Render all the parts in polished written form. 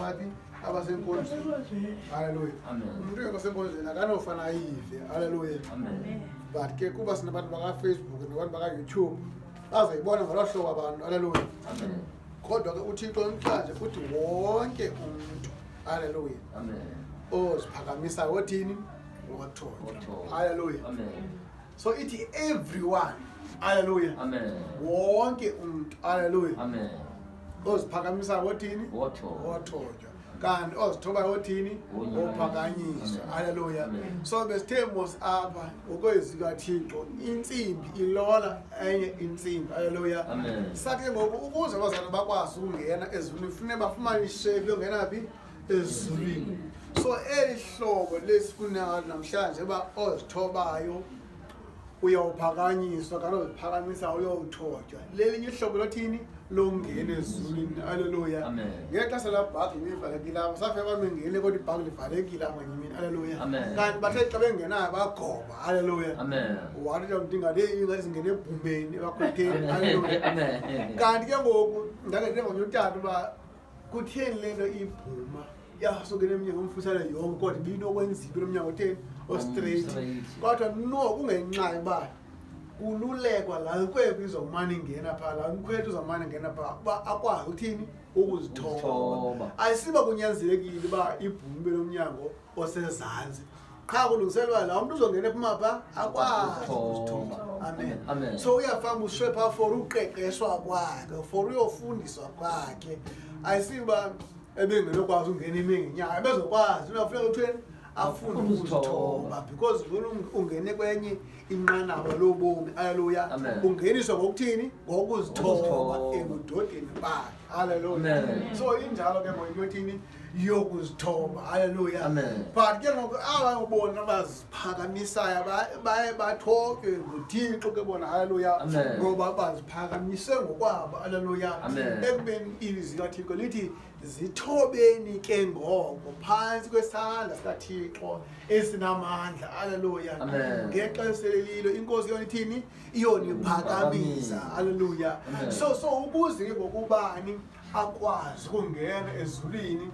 abaphi abasenkonzweni. Halleluya. Umntu engekho senkonzweni akanofana ayive. Halleluya. But ke kuba sinabantu bakaFacebook nabantu bakaYouTube, bazoyibona ngolo hlobo abantu. Halleluya. Kodwa ke uThixo namhlanje uthi wonke umntu, halleluya, oziphakamisayo wothini? Wothotywa. Halleluya. So ithi everyone, halleluya, wonke umntu, halleluya, oziphakamisayo wothini? Wothotywa. Kanti ozithobayo wothini? Wophakanyiswa. Halleluya. So besithe mos apha ngokwezwi kaThixo, intsimbi ilola enye intsimbi. Halleluya. Sathi ke ngoku ukuze abazalwana bakwazi ukungena ezulwini, funeka bafumane ishepi yongena phi? Ezulwini. So eli hlobo lesifuneka namhlanje uba ozithobayo uyawuphakanyiswa, kanti oziphakamisa uyowuthotywa. Lelinye ihlobo lothini? Longena ezulwini. Aleluya. Ngexesha laa bhagi ibivalekile apho, safika abantu bengene kodwa ibhagi livalekile apho ngenye imini. Aleluya. Kanti bathe xa bengenayo bagoba. Aleluya. Wathi mntu ingathi heyi, ingathi singene ebhumeni ebakhwetheni. Aleluya. Kanti ke ngoku ndake ndengomnye utata uba kutheni le nto ibhuma yasuke nemnyango omfutshane yonke, kodwa ibinokwenziwa lomnyango otheni? Ostraight. Kodwa no, kungenxa yokuba kululekwa laa nkwekwe izawumane ingena phaa, laa mkhwetha uzawumane ingena phaa, uba akwazi uthini? Ukuzithoba. Ayisiba kunyanzelekile uba ibhuma ibe nomnyango osezantsi, qha kulungiselwa laa mntu uzongena ephuma phaa akwazi ukuzithoba. Amen. Amen. So uyafamba uswe phaa for uqeqeshwa kwakhe, for uyofundiswa kwakhe. Ayisiba ebengenokwazi ungena ime ngenyawo, ebezokwazi. Unafuneka uthweni? Afunde ukuzithoba, because lona ungene kwenye inqanaba lobomi. Aleluya. Ungeniswa ngokuthini? Ngokuzithoba ebudodeni bakhe. Haleluya. So injalo ke ngoku into ethini? Yokuzithoba. Haleluya. But ke ngoku aba ubona baziphakamisayo baye bathotywe nguThixo ke bona. Haleluya. Ngoba baziphakamise ngokwabo. Haleluya. Ekubeni ilizwi likaThixo lithi, zithobeni ke ngoko phantsi kwesandla sikaThixo esinamandla. Haleluya. Ngexesha elilo iNkosi yona ithini? Iyoniphakamisa. Haleluya. So ukuze ke ngokubani akwazi ukungena ezulwini,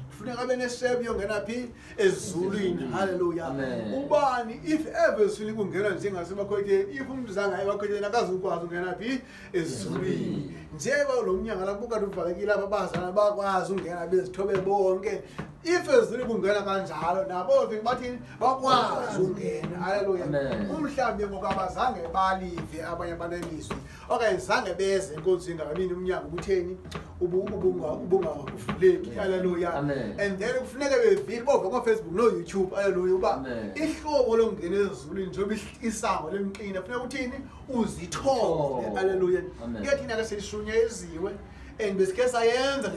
funeka abe neshepu yongena phi? Ezulwini. Haleluya. Ubani if ever ezulwini kungena njengasemakhwetheni, if umntu zange aye emakhwetheni akazukwazi ungena phi? Ezulwini. Njengoba lo mnyango lapho kade uvalekile apha, abazalwana bakwazi ungena bezithobe bonke, if ezulwini kungena kanjalo, nabo fike bathini? Bakwazi ungena. Haleluya. Umhlawumbi ngoku abazange balive abanye abantu elizwi, okanye zange beze enkonzweni ngalaa umnyango ubutheni? Ubungavuleki. Haleluya. And then kufuneka bevile, bova kooFacebook nooYouTube. Haleluya. Uba ihlobo lokungena ezulwini, njengoba isango lemqina, funeka uthini? Uzithobe. Haleluya. Ke thina ke seyishunyeziwe and besikhe sayenza.